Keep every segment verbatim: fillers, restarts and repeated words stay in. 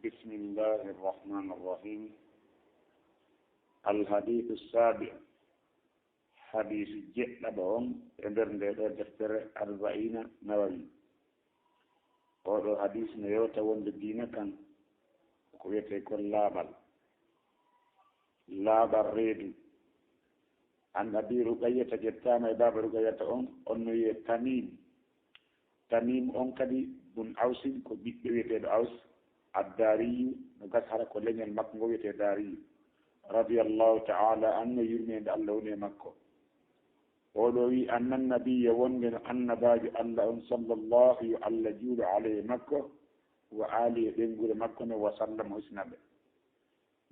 بسم الله الرحمن الرحيم. الحديث السابع. Hadiisu jeɗɗaɓo on e nder nde ɗo deftere Arba'iina Nawawi. Oɗo hadiis no yewta wonde diina kan ko wiyetee ko laaɓal. Laaɓal reedu. An Abi Ruqayyata, ƴettaama e baaba Ruqayyata on, on no wiyee Tamim. Tamim on kadi bun Awsin, ko ɓiɗɗo wiyeteeɗo Aws Addaariyu, no gasa hara ko leñol makko ngo wiyetee Daariyu, radiyallahu ta'ala anhu, yurmeende Allah woni e makko. Oɗo wi annan nabiyya, wonde no annabaajo Allah on, sallallahu, yo Allah juulu alayhi e makko, wa aali e ɓeynguure makko no, wa sallam, o hisna ɓe.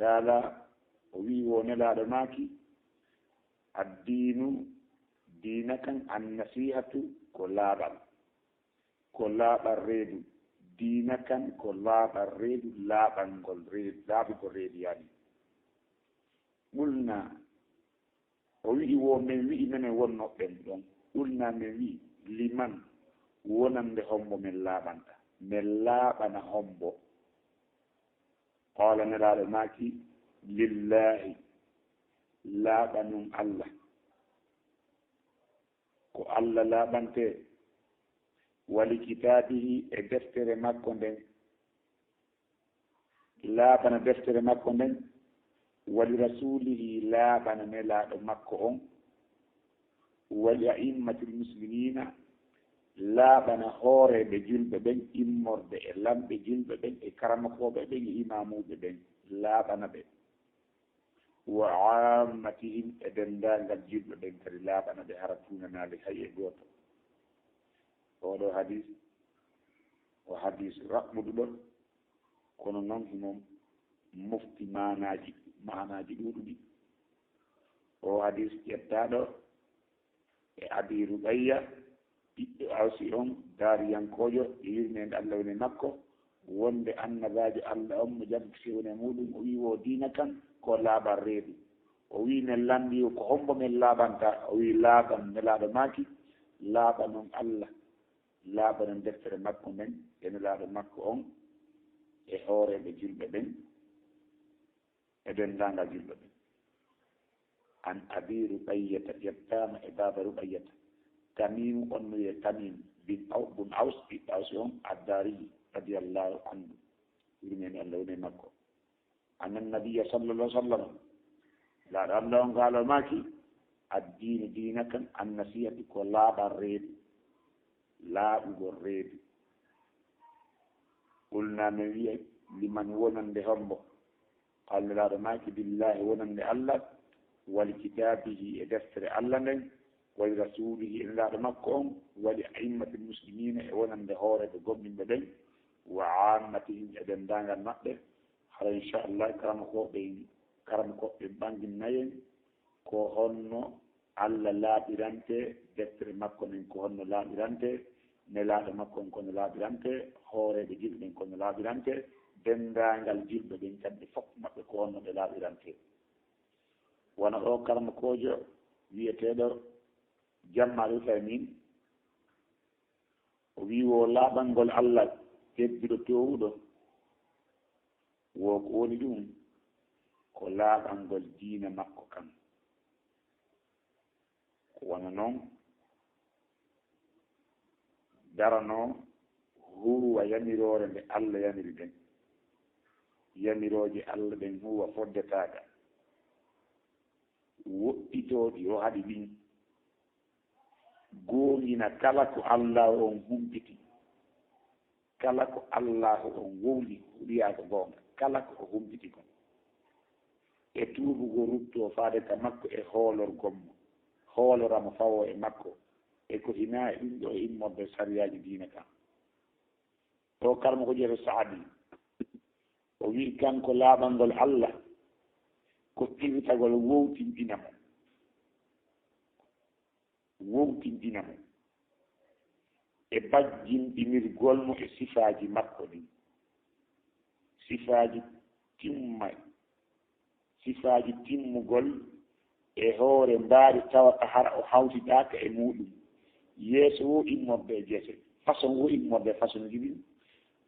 Qaala, o wi wo Nelaaɗo maaki, addiinu, diina kan, annasihatu, ko laaɓal. Ko laaɓal reedu. Diina kan ko laaɓal reedu, laaɓangol reedu, laaɓugol reedu yani. Qulna, o wi'i wo men wi'i menen wonnooɓe ɓen ɗon. Qulna, men wi'i, liman, wonande hombo men laaɓanta? Men laaɓana hombo? Qaala, Nelaaɗo maaki, lillaahi, laaɓanon Allah. Ko Allah laaɓantee, wa li kitaabihi, e deftere makko nden, laaɓana deftere makko nden, wa li rasuulihi, laaɓana Nelaaɗo makko on, wa li a'immatil muslimiina, laaɓana hooreeɓe julɓe ɓen, immorde e lamɓe julɓe ɓen, e karamokooɓe ɓen, e imaamuuɓe ɓen, laaɓana ɓe. Wa aammatihim, e denndaangal julɓe ɓen kadi laaɓana ɓe, hara tuunanaali hay e gooto. Oɗo hadiis, o hadiis raɓɓuɗuɗo, kono non himo mofti maanaaji, maanaaji ɗuuɗuɗi. O hadiis ƴettaaɗo e Abi Ruqayya, ɓiɗɗo Awsi on, daariyankoojo, e yurmeende Allah woni e makko, wonde annabaajo Allah on, mo jam kisi woni e muuɗum, o wi wo diina kan ko laaɓal reedu. O wi men lanndii ko hombo men laaɓanta? O wi laaɓan, Nelaaɗo maaki, laaɓanon Allah, laaɓanon deftere makko nden, e Nelaaɗo makko on, e hooreeɓe julɓe ɓen, e denndaangal julɓe ɓen. An Abi Ruqayyata, ƴettaama e baaba Ruqayyata. Tamimu on no wiyee Tamim bin Aw-, bun Aws, ɓiɗɗo Aws on, Addaari, radiyallahu anhu. Yurmeende Allah woni e makko. Annan nabiyya sallallahu alaihi wasallam. Laaɗo Allah on qaala maaki, addiinu diina kan, annasihatu ko laaɓal reedu. Laaɓugol reedu. Qulna, men wi'ay, liman, wonande hombo? Qaala, Nelaaɗo maaki, billaahi, wonande Allah, wa li kitaabihi, e deftere Allah nden, wa li rasuulihi, e Nelaaɗo makko on, wa li a'immatil muslimiina, e wonande hooreeɓe gomɗinɓe ɓen, wa aammatihim, e denndaangal maɓɓe. Hara, inchallah, karamokooɓe, karamokooɓe ɓanginnayen ko honno Allah laaɓirante, deftere makko nden ko honno laaɓirante, Nelaaɗo makko on ko no laaɓirante, hooreeɓe julɓe ɓen ko no laaɓirante, denndaangal julɓe ɓen kamɓe fof maɓɓe ko honno ɓe laaɓirante. Wano ɗo karamokoojo wi'eteeɗo Jammaal Usaymin, o wi'i wo laaɓangol Allah tedduɗo toowuɗo, wo ko woni ɗum, ko laaɓangol diina makko kan. Ko wano non daranoo huuwa yamiroore nde Allah yamiri nden. Yamirooje Allah ɗen huuwa foddetaaɗa. Woɗɗitoo ɗi o haɗi ɗin. Goongina kala ko Allaahu on humpiti. Kala ko Allaahu on wowli, wi'aa ko goonga. Kala ko o humpiti kon. E tuubugol ruttoo faade ka makko e hoolorgol mo. Hoolora mo fawoo e makko. E ko hinaa e ɗum ɗoo immorde sariyaaji diina kan. O karamoko jeeto Saadi. O wi'i kanko laaɓangol Allah ko iwitagol wowtinɗina mo. Wowtinɗina mo e bajjinɗinirgol mo e sifaaji makko ɗin. Sifaaji timma, sifaaji timmugol e hoore mbaari tawata hara o hawtidaaka e muuɗum. Yeeso wo immorde e jeese, façon wo immorde e façon ji ɗin.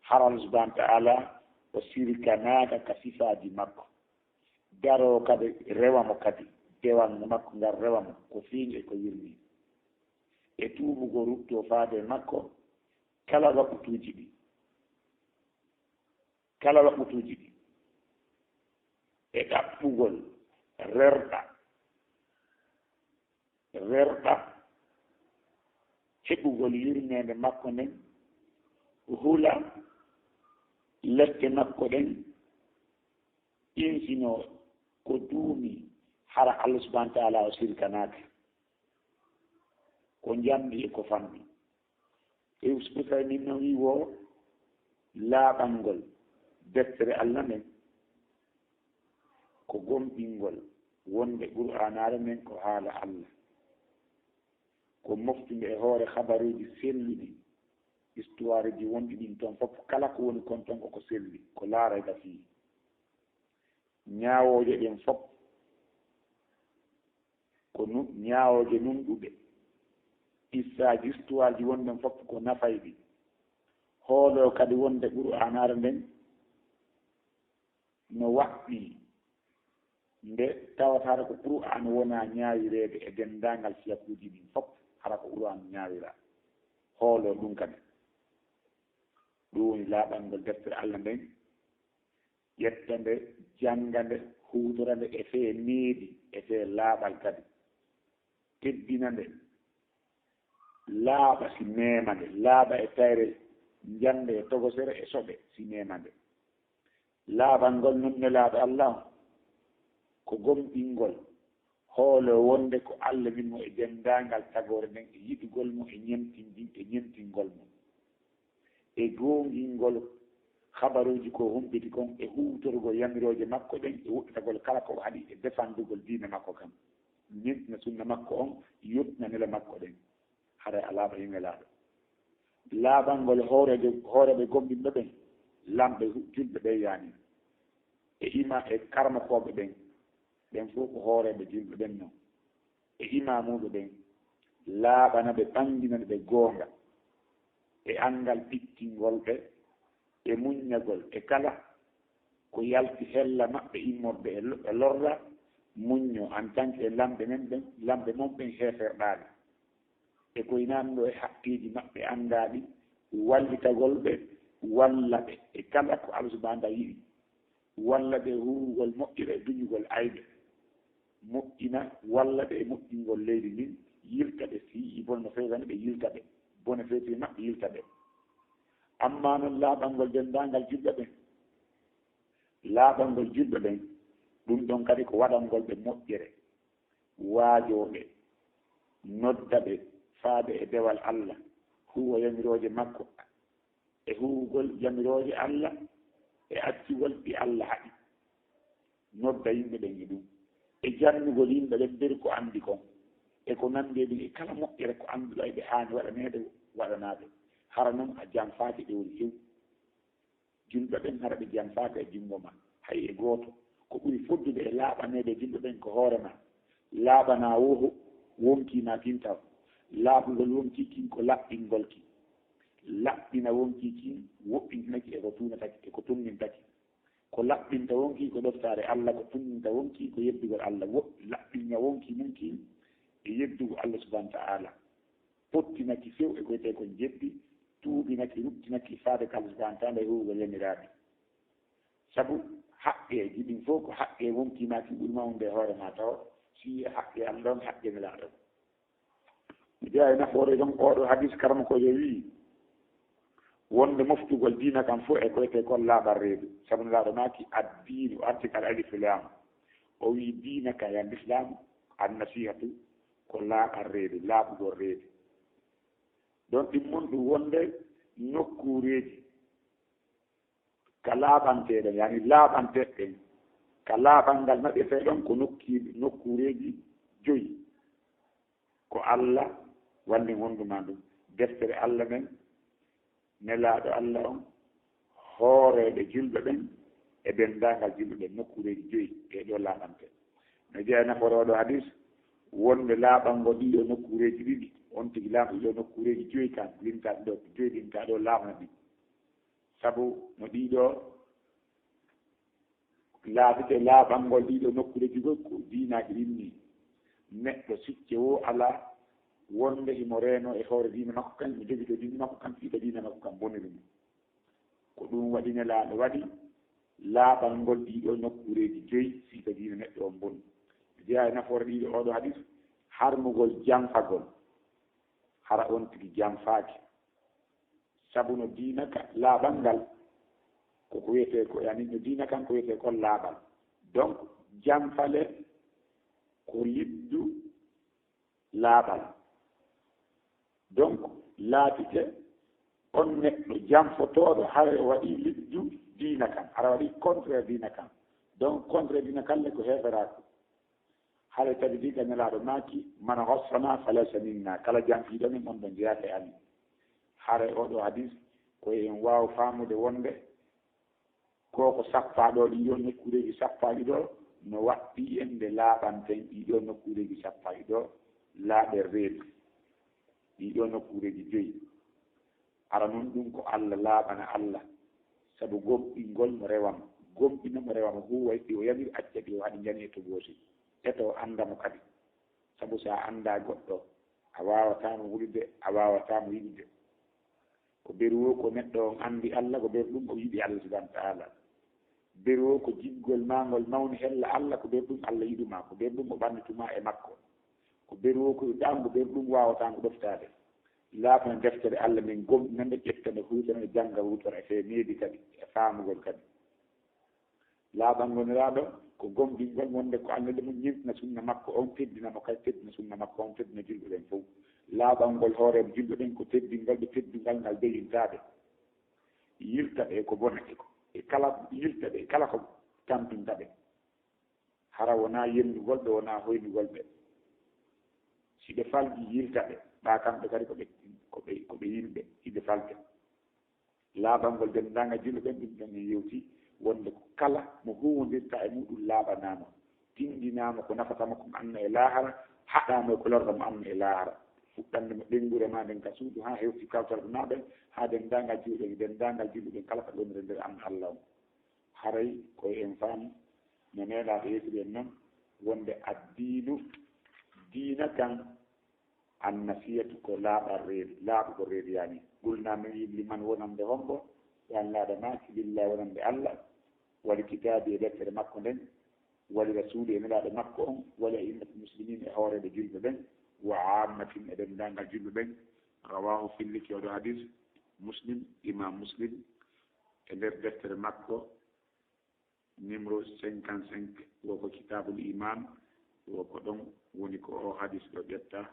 Hara Allah subhanahu wa ta'ala O sirkanaaka ka sifaaji makko. Daroo kadi rewa mo kadi, dewal makko ngal rewa mo, ko feeñi e ko wirnii. E tuubugol ruttoo faade e makko, kala waɓɓutuuji ɗi, kala waɓɓutuuji ɗi, e ɗaɓɓugol rerɗa, rerɗa, heɓugol yurmeende makko nden, hula lepte makko ɗen, insinoo ko duumi, hara Allah subhanahu wa ta'ala o sirkanaaka. Ko njamndi e ko fanɗi. E Usaymin no wii wo laaɓangol deftere Allah nden ko gomɗingol wonde Qur'aanaare nden ko haala Allah, ko moftunde e hoore habaruuji selluɗi, histoire ji wonɗi ɗin ton fof, kala ko woni kon ton ko ko selli, ko laarayta fii. Ñaawooje ɗen fof ko nu-, ñaawooje nunɗuɗe. Qissaaji, histoire ji wonɗen fof ko nafayɗi. Hooloo kadi wonde Qur'aanaare nden no waɗɗii, nde tawata hara ko Qur'aan wonaa ñaawireede e denndaangal siyakuuji ɗin fof, hara ko Qur'aan ñaawiraa. Hooloo ɗum kadi. Ɗum woni laaɓangol deftere Allah nden, ƴetta nde, jannga nde, huutora nde e fee needi, e fee laaɓal kadi. Teddina nde, laaɓa si meema nde, laaɓa e tayre njannde e togosere e soɓe si meema nde. Laaɓal ngol nun nelaaɗo Allah on, ko gomɗingol, hoolo wonde ko Allah min mo e denndaangal tagoore nden, e yiɗugol mo, e ñemtindi-, e ñemtingol mo, e goongingol habaruuji ko humpiti kon, e huutorgol yamirooje makko ɗen, e woɗɗitagol kala ko o haɗi, e defandugol diina makko kan, ñemtina sunna makko on, yottina nela makko ɗen. Haray a laaɓa himmelaaɗo. Laaɓangol hooreejo, hooreeɓe gomɗinɓe ɓen, lamɓe hu-, julɓe ɓen, yaani, e ima-, e karamokooɓe ɓen, ɓen fof ko hooreeɓe julɓe ɓen non, e imaamuuɓe ɓen, laaɓana ɓe, ɓanngina ɓe goonga, e anngal pittingol ɓe, e muññagol, e kala ko yalti hella maɓɓe immorde e lo-, e lorra, muñño en tant que lamɓe men ɓen, lamɓe mon ɓen heeferɗaali. E ko inanɗo e haqqeeji maɓɓe anndaaɗi, wallitagol ɓe, walla ɓe e kala ko Allah subhanahu wa ta'ala yiɗi, walla ɓe huuwugol moƴƴere e duñugol ayɓe, moƴƴina, walla ɓe e moƴƴingol leydi ndin, yilta ɓe, si yi'i bone no feewani ɓe, yilta ɓe, bone feewti maɓɓe, yilta ɓe. Amma non laaɓangol denndaangal julɓe ɓen, laaɓangol julɓe ɓen, ɗum ɗon kadi ko waɗangol ɓe moƴƴere, waajoo ɓe, nodda ɓe faade e dewal Allah, huuwa yamirooje makko, e huuwugol yamirooje Allah, e accugol ɗi Allah haɗi. Nodda yimɓe ɓen e ɗum, e jannugol yimɓe ɓen nder ko anndi kon, e ko nanndi e ɗum, e kala moƴƴere ko annduɗaa ɓe haani waɗaneede, waɗanaa ɓe. Hara non a janfaaki ɗe woni few. Julɓe ɓen hara ɓe janfaaka e junngo ma, hay e gooto. Ko ɓuri foddude e laaɓaneede e julɓe ɓen ko hoore ma. Laaɓanaa wo-, wonkii ma kin taw. Laaɓugol wonkii kin ko laɓɓingol ki. Laɓɓina wonkii kin, woɗɗintina ki e ko tuunata ki, e ko tunninta ki. Ko laɓɓinta wonkii ko ɗoftaare Allah, ko tunninta wonkii ko yeddugol Allah. Wo-, laɓɓina wonkii mun kin e yeddugol Allah subhanahu wa ta'ala. Pottinaki few e ko wiyetee kon jeddi, tuubinaki, ruttinaki faade ka Allah subhanahu wa ta'ala e huuwugol yamiraaɗi. Sabu haqqeeji ɗin fof ko haqqee wonkii ma kin ɓuri mawnude e hoore ma taw, si haqqee Allah on, haqqee Nelaaɗo on. Mi jeyaa e nafoore ɗon, oo ɗoo hadis karamokoojo wi'i, wonde moftugol diina kan fof e ko wiyetee kon laaɓal reedu. Sabu Nelaaɗo maaki, "Ad-diinu", o arti kala alif laam. O wi'i, "Diina ka ya Lislaam, an-nasiihatu", ko laaɓal reedu, laaɓugol reedu. Ɗon ɗin mon ɗum wonde nokkuureeji ka laaɓanteeɗen, yaani laaɓanteeɗen, ka laaɓal ngal naɓetee ɗon ko nokki-, nokkuureeji joyi. Ko Allah walli hondu maa ndun, deftere Allah nden, nelaaɗo Allah on, hooreeɓe julɓe ɓen, e denndaangal julɓe ɓen, nokkuureeji joyi ɗee ɗoo laaɓante. No jeyaa e nafoore oo ɗoo hadis, wonde laaɓango ɗii ɗoo nokkuureeji ɗiɗi, on tigi laaɓa ɗii ɗoo nokkuureeji joyi kan, limtaaɗi ɗoo, joyi limtaaɗi ɗoo laaɓana ɗi. Sabu no ɗii ɗoo Laaɓude laaɓangol ɗiɗo nokkuureeji goo ko diinaaji ɗin nii. Neɗɗo sicce woo alaa wonde himo reenoo e hoore diina makko kan, himo jogitoo diina makko kan, fiita diina makko kan boniri mo. Ko ɗum waɗi Nelaaɗo waɗi laaɓangol ɗiɗo nokkuureeji joyi, fiita diina neɗɗo on boni. Jeyaa e nafoore ɗiɗo oo ɗoo hadis, harmugol janfagol, hara on tigi janfaaki. Sabu no diina ka laaɓal ngal, ko ko wiyetee ko, yani, no diina kan ko wiyetee kon laaɓal. Donc, janfale ko liddu laaɓal. Donc, laatike on neɗɗo janfotooɗo hara waɗi liddu diina kan, hara waɗi contraire diina kan. Donc, contraire diina kan le ko heeferaaku. Haray tawi diga Nelaaɗo maaki, "Man ghassana falaysa minna." Kala janfiiɗo men, on ɗon jeyaaka e amin. Haray oo ɗoo hadis, ko en waaw faamude wonde, ko ko sappaa ɗoo, ɗii ɗoo nokkuureeji sappaaɗi ɗoo, no waɗɗii en nde laaɓanten ɗii ɗoo nokkuureeji sappaaɗi ɗoo, laaɓe reedu. Ɗii ɗoo nokkuureeji joyi. Hara non ɗum ko Alla laaɓana Alla, sabu gomɗingol mo rewa mo, gomɗina mo rewa mo, huuwa ɗi o yamiri, acca ɗi o haɗi, njani e togoosi, eto o annda mo kadi. Sabu so a anndaa goɗɗo, a waawataa mo hulude, a waawataa mo yiɗude. Ko beru woo ko neɗɗo on anndi Alla, ko beru ɗum o yiɗi Alla subhaanahu wa ta'aala. Beru woo ko jiggol maa ngol mawni hella Alla, ko beru ɗum Alla yiɗu maa, ko beru ɗum o ɓannditu maa e makko. Ko beru woo ko ɗaangu, beru ɗum waawataa ngu ɗoftaade. Laaɓana deftere Alla nden, gomɗinande, ƴettande, huutorande, jannga, huutora e fee needi kadi, e faamugol kadi. Laaɓangol Nelaaɗo ko gomɗingol wonde ko Alla le mo ñintina sunna makko on, teddina mo kadi, teddina sunna makko on, teddina julɓe ɓen fow. Laaɓangol hooreeɓe julɓe ɓen ko teddingol ɓe, teddingal ngal jeyintaa ɓe. Yilta ɓe e ko bona, e ko, e kala, yilta ɓe e kala ko tampinta ɓe. Hara wonaa yennugol ɓe, wonaa hoynugol ɓe. Si ɓe falƴi, yilta ɓe, ɓaa kamɓe kadi ko ɓe, ko ɓe, ko ɓe yimɓe, si ɓe falƴa. Laaɓangol denndaangal julɓe ɓen, ɗum ɗon en yewti wonde ko kala mo huuwondirta e muɗum laaɓanaa mo, tinndinaa mo ko nafata mo, ko anna e laahara, haɗaa mo e ko lorra mo anna e laahara. Fuɗɗande mo ɓeynguure maa nden ka suudu haa hewti kawtal ɗo naa ɓen, haa denndaangal julɓe ɓen, denndaangal julɓe ɓen kala ka ɗonire nder anna Alla on. Haray ko en faamu no Nelaaɗo yewtiri en non, wonde addiinu, diina kan, annasiyatu ko laaɓal reedu, laaɓugol reedu, yani. Qulnaa min yilli man wonande hombo, yani Nelaaɗo maaki, lillaahi wonande Alla, wali kitaabi e deftere makko nden, wali rasuuli e Nelaaɗo makko on, wali a'immati muslimiin e hooreeɓe julɓe ɓen, wa aammatin e denndaangal julɓe ɓen. Rawaahu, filliki oo ɗoo hadis, Muslim, Imaam Muslim, e nder deftere makko, numéro cinquante-cinq, wo ko Kitaabul Iimaan, wo ko ɗon woni ko oo hadis ɗoo ƴetta,